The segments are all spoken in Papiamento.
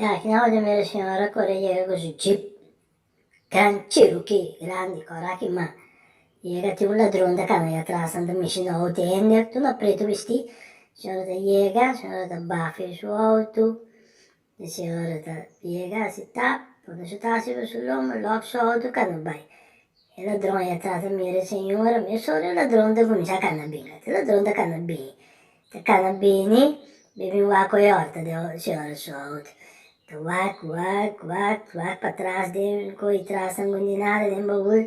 Ya, aki nan bo ta mira señora kore yega ku su jeep Gran Cherokee grandi kòrá ki ma yega tin un ladron ta kana ahí atras nan ta mishi na outo e hende tur na pretu bistí señora ta yega señora ta bafa su outo e señora ta yega hasi tap pone su tas riba su lomba lòk su outo kana bai e ladron ahí atras ta mira e señora mesora e ladron ta kuminsá kana bin e ladron ta kana bin Ta kana bini, mi bin wak oe ora ta den señora su auto. Ta wak, wak, wak, wak patras den koe tras nan di nada den baul.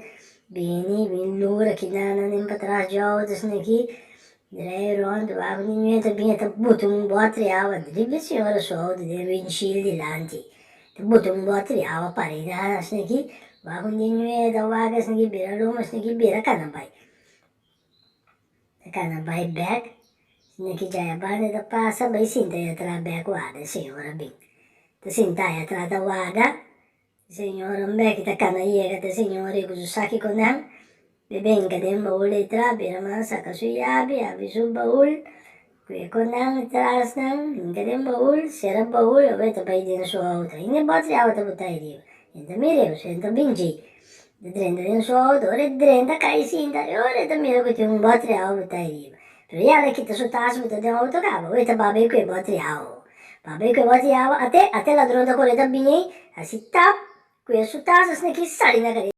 Bini, bin lura ki nan den patras di auto esaki aki. Drei rond, wak un niño ta bin e ta buta un botri awa riba señora su auto den windshield dilanti. Ta buta un botri awa parida esaki. Wak un niño ta wak esaki bira loma esaki bira kana bai. Ta kana bai bek, sino ki djaya banda ta pasa bai sinta i a traha bek warda, e señora bin. Ta sinta i a traha ta warda, e señora un bek i ta kana yega ta e señora i ku su saki ku nan, be benka den baul ei traha, bira man saka su yabi, habri su baul, ku e ku nan tras nan, hinka den baul, sera baul, awe ta bai den su outo. Ainda e bòt di awa ta botá ei riba. E ta mira e ta bin djei. Ta drenta den su auto, ora e drenta kai sinta, e ora e ta mira ku tin un bòt di awa botá riba. Pero ya el a kita su tas botá den auto kaba, ora e ta bab'ei ku e bòt di awa. Bab'ei ku e bòt di awa, ate, ate ladron ta kore ta bin ei, hasi tap ku e su tas asina ki sali na kareda.